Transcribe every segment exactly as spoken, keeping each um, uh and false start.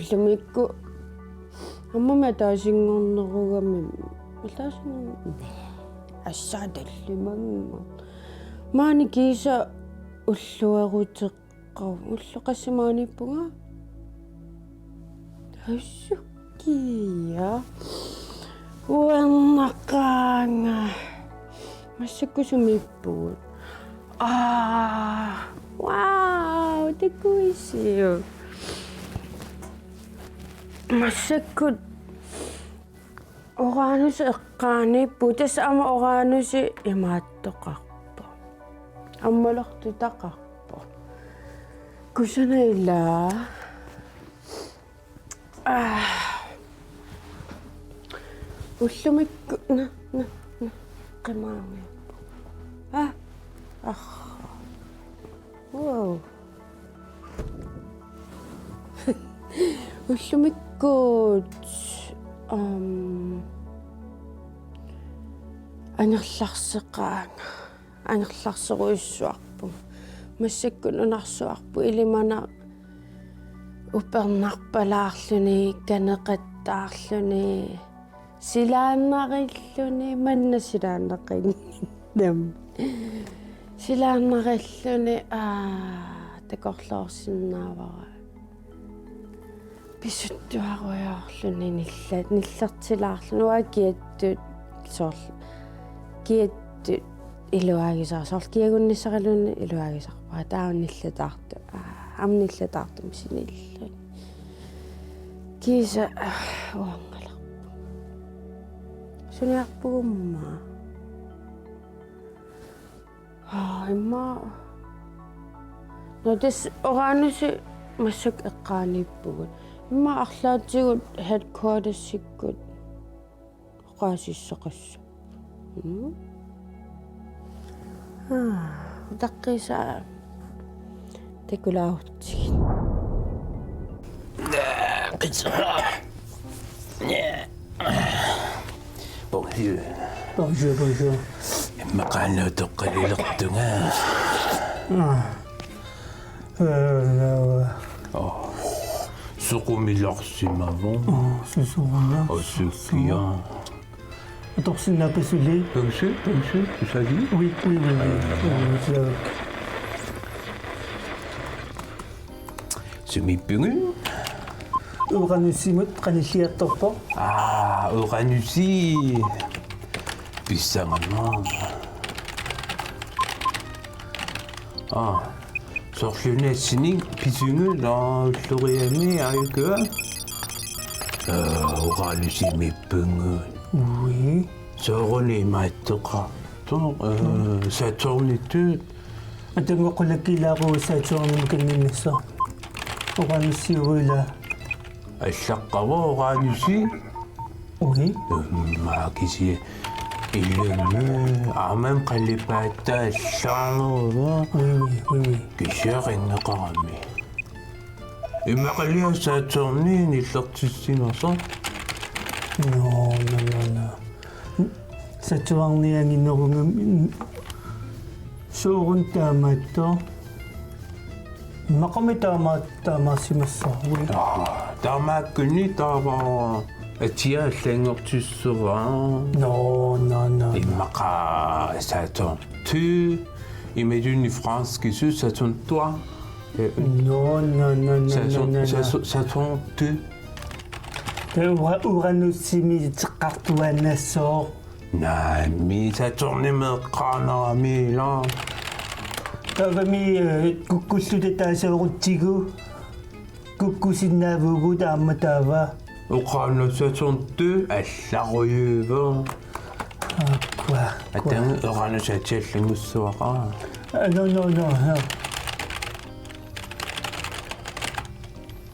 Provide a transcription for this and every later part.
Ullumikkut aamma ataasinngornerugami, ataasinngornerugami, assaat tallimanngorneq. Maani kiisa ullueruteqqaarpunga, ulloq qassit maaniippunga? Assut kia. Uernaqaanga. Massakkut sumiippugut? Aa, wow, takuisiuk. Massakkut Uranus eqqaaniippoq, tassa aamma Uranus imaattoqarpoq. Ammalortutaqarpoq. Kusanaq ilaa. Aa. Ullumikkut, na, na, na, qimaamiappu. Aa, ah. Wow. Ullumikkut, um, angerlarseqaanga. Angerlarserujussuarpunga. Massakkut nunarsuarput ilimanaq upernarpalaarluni, kaneqattaarluni, silaannarilluni, manna silaannaqinngilaq. Silaannarilluni, aa, takorloorsinnaavara. Pisuttuarujoorluni nillat, nillertilaarluni, uanga kiattut, soorlu, kiattut iluaagisara, soorlu kiagunnissaraluunniit iluaagisarpara, taava nillataartu-, aa, aamma nillataartumik sinilluni. Kiisa, aa, uanngalerpunga. Suniarpugummaa. Aa, immaqa. Nå, tassa Uranus massakkut eqqaaniippugut. Immaqa arlaatigut headquartersikkut oqaasissaqassaaq. Mm? Aa, utaqqiisaa takulaarutsigit. Bonjour. Bonjour, bonjour. Immaqa aana utoqqalilertunga. Ah. Øh, øh. Åh. Soqumilorsimavoq. Åh, soqumilorsimavoq. Osukia. Atorsinnaappisi? Bonjour, bonjour, tusarigit? Oui, oui, oui, oui. Aa. Oui, oui, oui. Sumiippugut? Uranusimut qanilliartorpoq. Aa, Uranusi. Pissanganaq. Aa, soorluuna assinik pisugut, aa, ulloriami aajukua. Aa, Uranusimiippugut. Oui. Soorunami imaattoqartoq, aa, Saturnitut. Atanngoqqulakkiilaaruit Saturnimut kanginnissaa. Uranusiuguila. Allaqqavoq Uranusi. Oui. Maa kisianni ilumut aamma qalipaataa allaarneruvoq. Oui, oui, oui, oui. Kisianni ringeqarami. Immaqalia Saturni nillertissimasoq. Nå, nå, nå, nå. Saturni anginerugami soorunami taamaattoq. Immaqami taama-, taamaasimassaaq. Aa, taamaakkuni taava atia allanngortissuuara. Nå, nå, nå, nå. Immaqa Saturn deux, imaluunniit franskisut Saturn trois. Øh, nå, nå, nå, nå, Saturn, nå, nå, nå. Saturn, Saturn deux. Taava Ura-, Uranusimi teqqartuaannassaaq. Naamik, Saturnimut eqqaanerami ilaa. Taavami, øh, kukkulluta taasoorutsigu. Kukkusinnaavugut aamma taava. Oqaannaq Saturn deux allarujuuvoq. Aappaa. Atanga Uranus atia allanngussuara. Ah, nå, nå, nå, nå.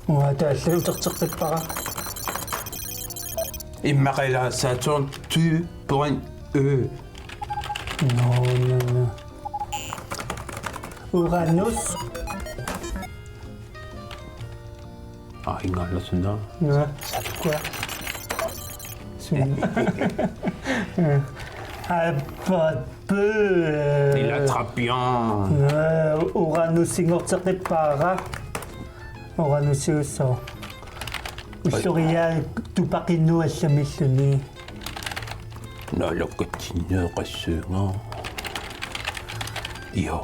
Uanga taalluuterteqqippara. Immaqalu Saturn deux point un. Nå, nå, nå. Uranus. Aa, ingallasunna. Nå, sakkua. Sun. Aappaa. Pø. Il a très bien. Nå, Uranusinngorteqqippara. Uranusiussooq. Pilloriaa tupaqinnuallamilluni. Naalakkatsinnioqassuunga. Io.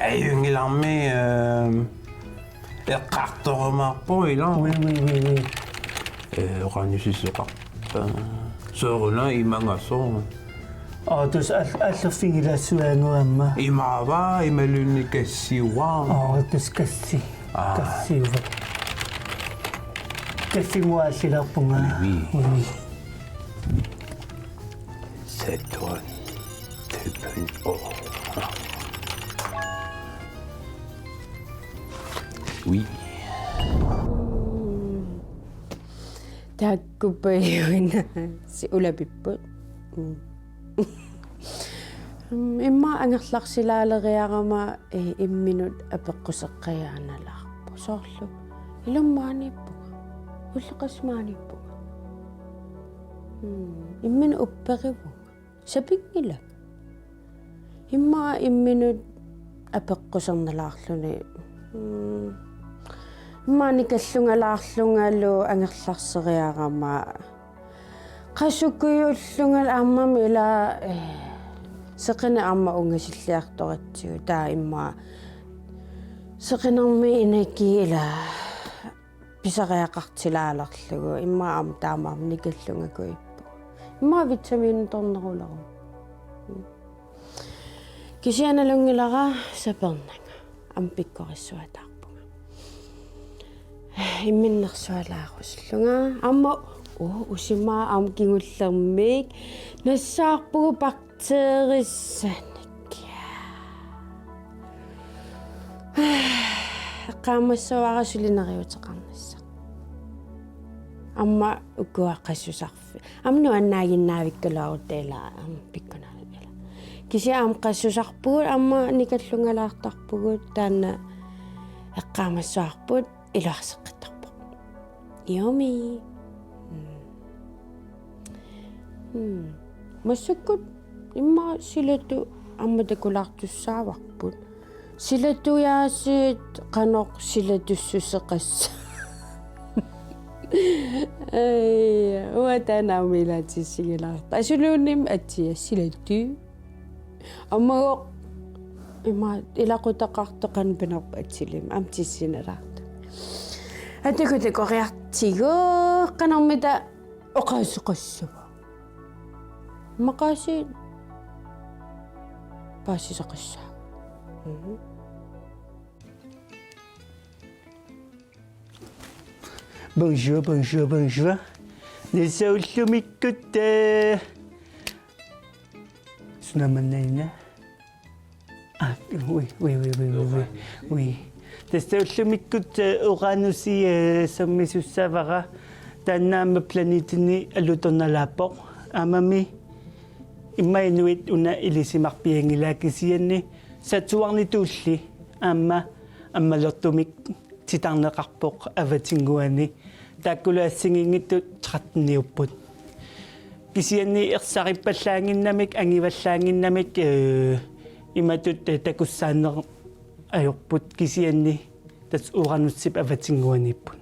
Ajunngilaq aamma, ehm, eqqartorumaarpoq ilaa. Oui, oui, oui, oui. Eh, oqaannussuseqarpa. Sooruna imangasoq. Aa, tassa al-, allerfigilaassuaannguamma. Imaava, imaluunniit kassiuva. Aa, tassa kassi. Aa. Kassiuva. Kassinnguaasilaarpunga. Oui, oui. Oui. Saturn. Triple O. Oui. Taakkupajuina si ulapipput. Mm. Mm, immaqa angerlarsilaaleriarama, eh, imminut apeqquseqqajaannalaarpoq. Soorlu ilumut maaniippunga. Ulloqeqqasoq maaniippunga. Mm, imminut upperivunga. Sapinngilara. Immaqa imminut apeqqusernalaarluni. Mm. Immaqa nikallungalaarlungalu angerlarseriarama. Qasukujoollunga aammami ilaa, eh, seqineq aamma ungasilliartoratsigu taava immaqa seqinermi inaki ilaa pisariaqartilaalerlugu immaqa aamma taamaammat nikallungakuippunga. Immaqa vitamiinit torneruleruvoq. Kisianni nalunngilara sapernanga. Aamma pikkorissuataarpunga. Imminnersualaarusullunga. Aamma uu usimaa aamma kingullermik. Nassaarpugut bakteerissanik. Eqqaamassavarput suli neriuuteqarnissaq. Aamma ukua qassusarfik. Aamma nuannaaginnaavikkaluarutta ilaa aamma pikkunarlunga ilaa. Kisianni aamma qassusarpugut aamma nikallungalaartarpugut taanna eqqaamassavarput iluarseqqittarpoq. Yummy. Mm. Mm. Massakkut immaqa silatut aamma takulaartussaavarput. Silatujaasiit qanoq silatussuseqassaaq. Ai, uanga taanna aamma ilaatissigilaartoq. Asuluunniimmi atia silatut. Aamma uku ima ilaqutaqartoq qanoq pinerpoq atsilimmi aamma tissinalaartoq. Atagu takoriartigu qanormita oqaaseqassava. Maqaasiit paasisaqassaagut. Mhm. Bonjour, bonjour, bonjour. Tassa ullumikkut, eh, sunamannaina. Ah, oui, oui, oui. Oui. Tassa ullumikkut, eh, Uranusi, eh, sermisussavara taanna aamma planetini alutornalaappoq. Aammami immaqa inuit una ilisimarpianngilaat kisianni Saturnitulli aamma ammalortumik titarneqarpoq avatinnguani. Taakkulu assigiinngitsut tretteniupput. Kisianni ersarippallaannginnamik, angivallaannginnamik, eh, imatut, eh, takussaanneq ajorput kisianni tassa Uranusip avatinnguaniipput.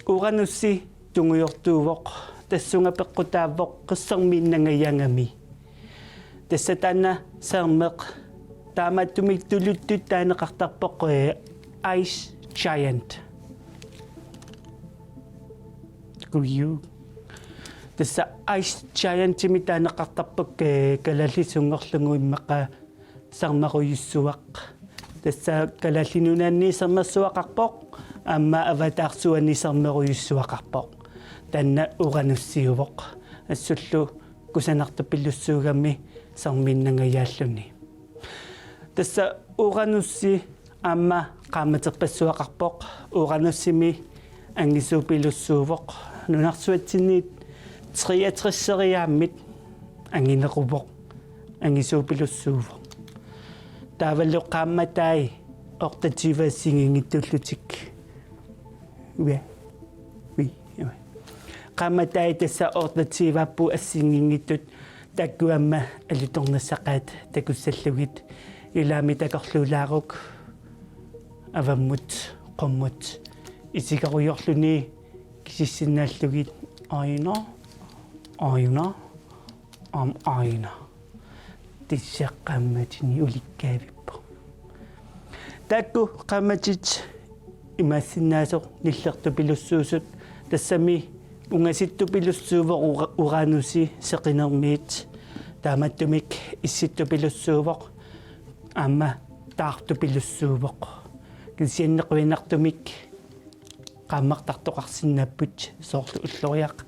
Uranusi tungujortuuvoq, tassunga peqqutaavoq qersermiinnangajaangami. Tassa taanna sermeq taamaattumik tuluttut taaneqartarpoq, eh, Ice Giant. Kuju. Tassa Ice Giantimik taaneqartarpoq, eh, kalaallit sunngorlugu immaqa sermerujussuaq. Tassa Kalaallit Nunaanni sermersuaqarpoq, aamma avataarsuani sermerujussuaqarpoq. Taanna Uranusiuvoq. Assullu kusanartupilussuugami sermiinnangajaalluni. Tassa Uranusi aamma qaammaterpassuaqarpoq, Uranusimi angisuupilussuuvoq, nunarsuatsinniit treogtreseriaammit angineruvoq, angisuupilussuuvoq. Taavalu qaammatai otteogtyve assigiinngitsullutik. Ja. Oui, ja. Qaammatai tassa otteogtyve-aapput assigiinngitsut, taakku aamma alutornassaqaat takussallugit, ilaami takorluulaaruk avammut qummut isigarujoorluni kisissinnaallugit aajuna, aajuna, aamma aajuna. Tassa qaammatini ulikkaavippoq. Taakku qaammatit imaassinnaasoq nillertupilussuusut, tassami ungasittupilussuuvoq Ura-, Uranusi seqinermiit, taamaattumik issittupilussuuvoq aamma taartupilussuuvoq. Kisianni qujanartumik qaammartartoqarsinnaapput, soorlu ulloriaq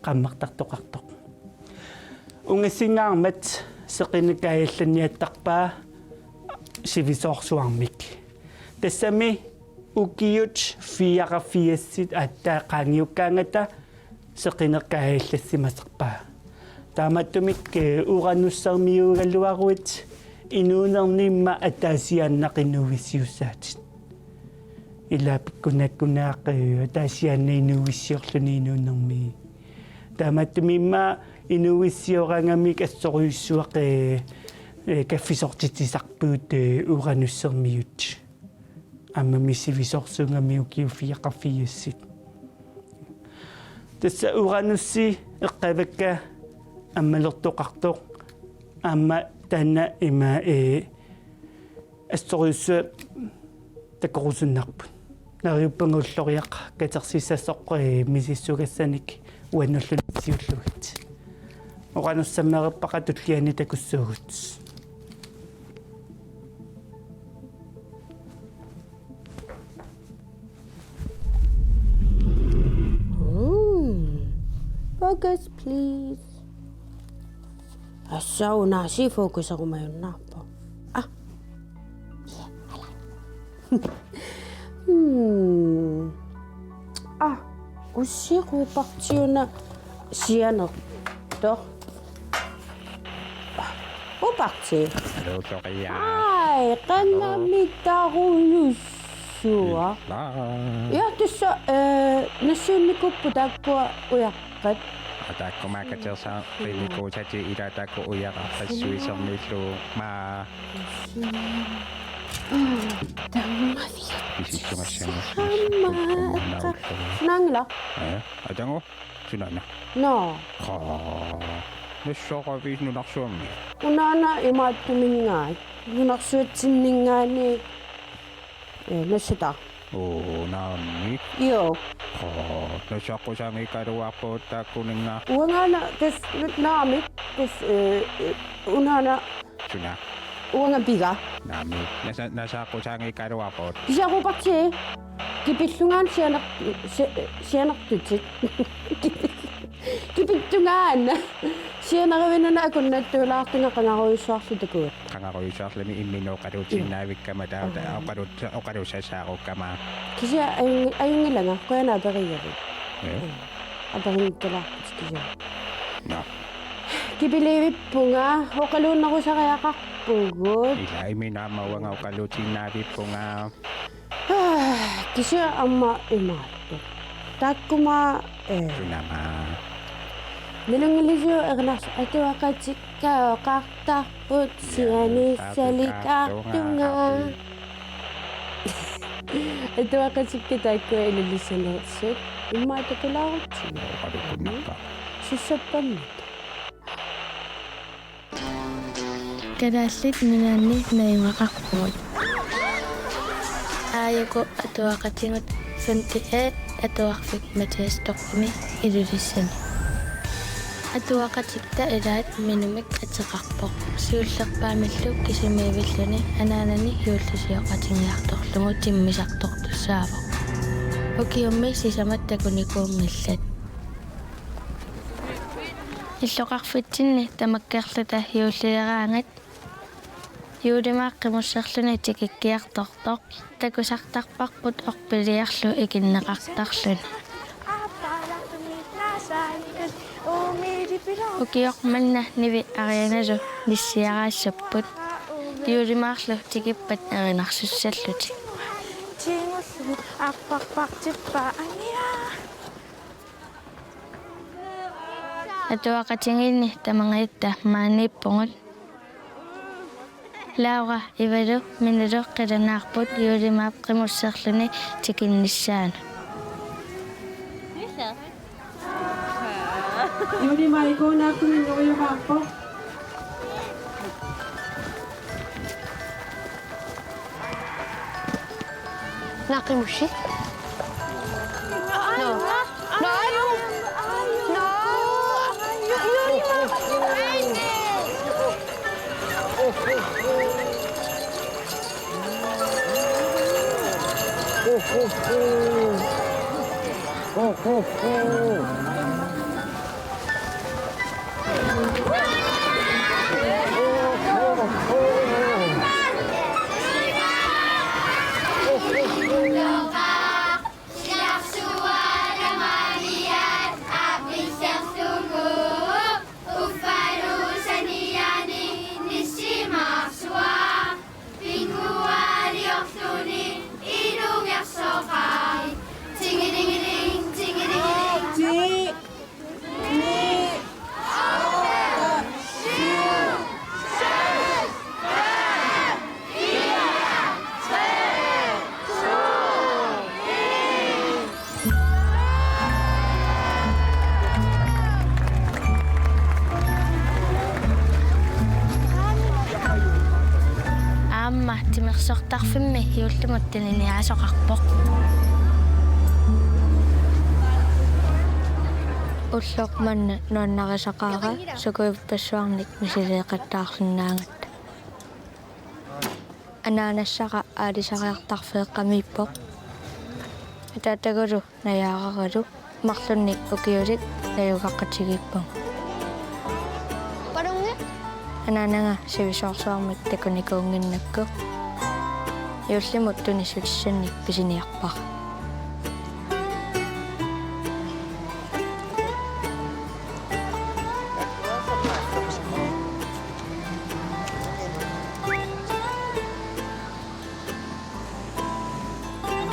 qaammartartoqartoq. Ungassinngaarmat seqineq kaajallanniartarpaa sivisoorsuarmik. Tassami ukiut fireogfirsit aatsaat qaangiukkaangata seqineq kaajallassimasarpaa. Taamaattumik, eh, Uranusermiuugaluaruit inuunerni immaqa ataasiaannaq inuuissiussaatit. Ila pikkunakkunaaq, eh, ataasiaannaq inuuissiorluni inuunermi. Taamaattumik immaqa inuuissioraangamik assorujussuaq, eh, eh, kaffisortitsisarpugut, eh, Uranusermiut. Aammami sivisoorsuugami ukiut fireogfirsit. Tassa Uranusi eqqaavakka ammalortoqartoq, aamma taanna ima, eh, assorujussuaq takorusunnarput. Neriuppunga ulloriaq katersissasoq, eh, misissugassanik uannullu nassiullugit. Uranusermeerpara, tulliani takussuugut. Mm. Focus, please. Assa unaasi fokuserumajunnaarpoq. Ah. Hmm. Ah, usiqupartiuna sianertoq. Uparti. Luutoqiaa. Ai, qanamitarujussua. Ila. Ja, tassa, eh, nassiunnikuupput taakkua ujaqqat. Ataakkuma katersaarnikuusatit ila taakku ujaqarpassuit sermiillu maa. Tammavik. Pisissugassagut. Aamma. Naanngila. Eh, atangu. Sunana. No. Qa. Nassuaqaviit nunarsuarmi. Unaana imaattuminngaanniit. Nunarsuatsinninngaanniit. Eh, nassata. Oo, naamik. Joo. Qa. Nasaqqusaanngikkaluarpugut taakkuninnga. Uangaana tassa naamik. Tassa, eh, eh, unaana. Suna. Uanga piga. Naamik. Nasa-, nasaqqusaanngikkaluarpugut. Kisianni uparti. Kipillungaana sianer-, si-, sianertutit. Kipillungaana. Sianeruinnarnanga akunnattuulaartunga qangarujussuarlu takuat. Qangarujussuarlumi imminut oqaluutiinnaavikkama taava. Aha. Oqalu-, oqaluussasaarukkama. Kisianni ajunng-, ajunngilanga, qujanaq aperiigavit. Ja. Aperinngikkaluarputit kisianni. Nå. Kipilivippunga, oqaluunnerusariaqarpugut. Ila imminut aamma uanga oqaluutiinnaavippunga. Kisianni aamma imaattoq. Taakkuma, eh. Sunama. Nalunngilisiuk erinarsoq, atuaqatikka oqartarput sianiissalikartunga. Atuaqatikka taakkua ilulissanersut. Immaqa takulaarutsigit. Oqalukkunnarpa. Sussappammata. Kalaallit Nunaanni najugaqarpugut. Aajuku atuaqatigut Svante A. atuarfik Mathias Storchimi Ilulissani. Atuaqatikka ilaat Minumik ateqarpoq. Siullerpaamillu kisimiivilluni anaanani juullisioqatigiartorlugu timmisartortussaavoq. Ukiummi sisamat takunikuunngillat. Illoqarfitsinni tamakkerluta juullileraangat juulimaaq qimusserluni tikikkiartortoq. Takusartarparput orpiliarlu ikinneqartarluni. Ukioq manna Nivi Arianalu nissiaraassapput. Juulimaarlu tikippat erinarsussallutik. Atuaqatigiinni tamangajatta maaniippugut. Laura, Ivalu, Minilu qilanaarput juulimaap qimusserluni tikinnissaanut. Juulimaap ikuunaartumik nuiumaarpoq. Naqimushi. No. No. No. Pinnguaaliorluni ilungersoqarit. Tingilingiling, tingilingiling. Ti, ni, otte, syv, seks, fem, fire, tre, to, en. Aamma timersortarfimmi juullimut tuniniaasoqarpoq. Ulloq manna nuannarisaqaara sukuippassuarnik misileeqattaarsinnaagatta. Anaanassara aalisariartarfeeqqamiippoq. Ataatagulu najaararalu marlunnik ukiulik najugaqatigiippugut. Anaanaga sivisoorsuarmik takunikuunnginnakku juullimut tunissutissannik pisiniarpara.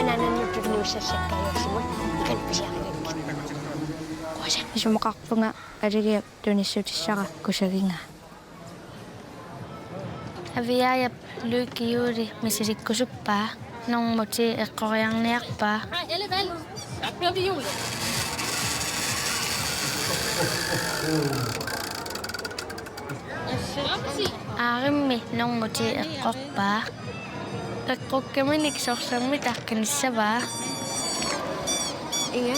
Anaanannut nuussassakkajussimut ikan pisiarigakkit. Qujan. Isumaqarpunga Aligiap tunissutissara kusaginga. Aviaajap Lykke juuli misilikkusuppaa, normut ti eqqoriarniarpaa. Aarimmi normut ti eqqorpaa. Eqqokkaminik sorlermita qinissavaa. Inga.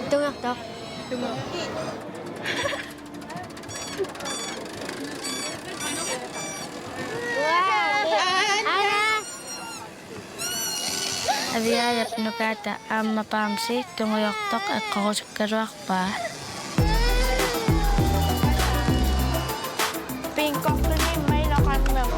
Tungertoq. Aviaajap nukaata aamma bamsi tungujortoq eqqorusukkaluarpaa. Pinkortuni mailoqarneq.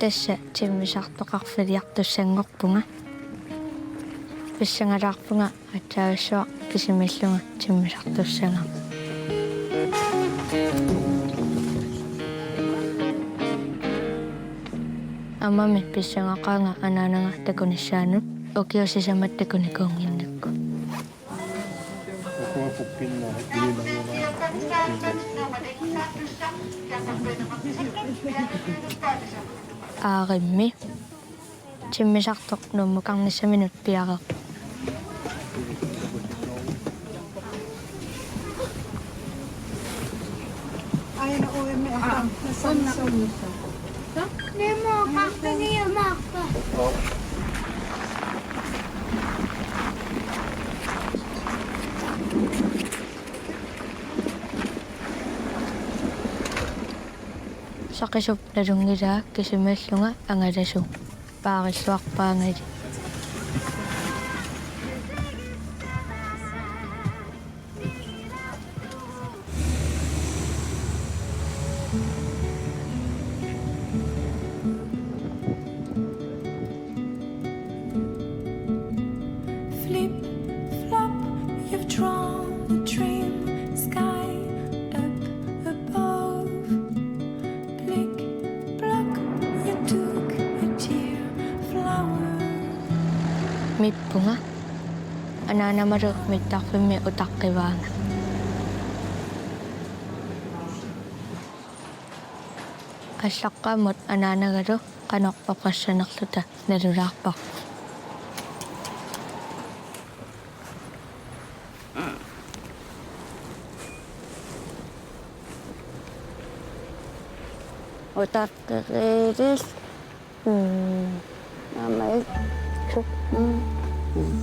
Tassa timmisartoqarfiliartussanngorpunga. Pissangalaarpunga aatsaavissuaq kisimiillunga timmisartussaagama. Aammami pissangaqaanga anaanaga takunissaanut ukiut sisamat takunikuunnginnakku. Aarimmi timmisartoq Nuummukarnissaminut piareerpoq. Saqisup nalunngilaa kisimiillunga angalasuut. Paarilluarpaangali. Flip, flop, you've drawn the dream sky up above. Blick, block, you took a tear flower. Mippunga. Anaanamalu mittarfimmi utaqqivaanga. Allaqqammut anaanagalu qanoq oqassanerluta nalulaarparput. Utaqqerilis. Mm. Aamma. Mm.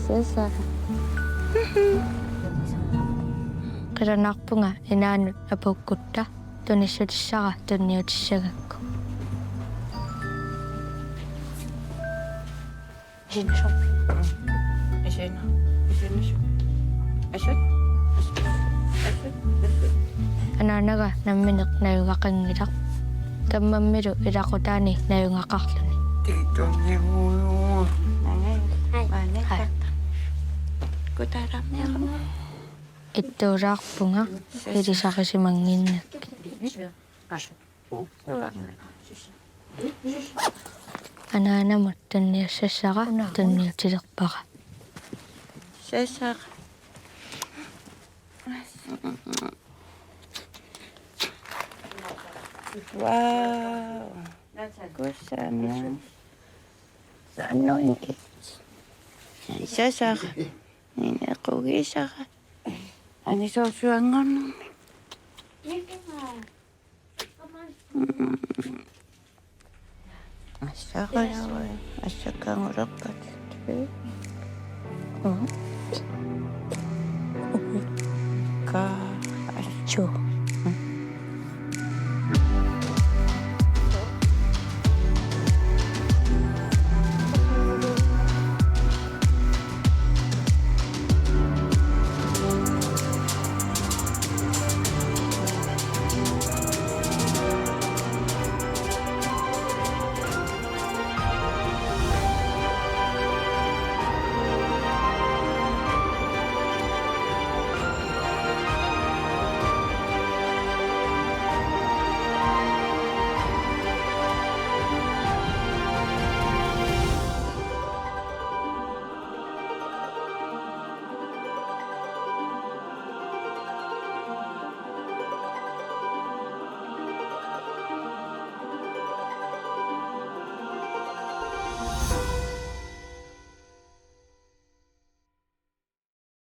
Sasa. Qilanaarpunga inaanut apuukkutta tunissutissara tunniutissagakku. Isinusuk. Isinu. Isinusuk. Asut. Asut. Asut. Asut. Anaanaga nammineq najugaqanngilaq. Kammammilu ilaqutaani najugaqarluni. Tiitunniuju. Nangai. Hai. Manetta. Hai. Kutarammiarama. Ittuulaarpunga ilisarisimannginnakkit. Anaanamut tunniussassara tunniutilerpara. Sassara. Wow. Kusanaq. Sassara. Inequgisara. Anisoorsuanngornermi. Assaqalaarpoq, assakkaangulerpat.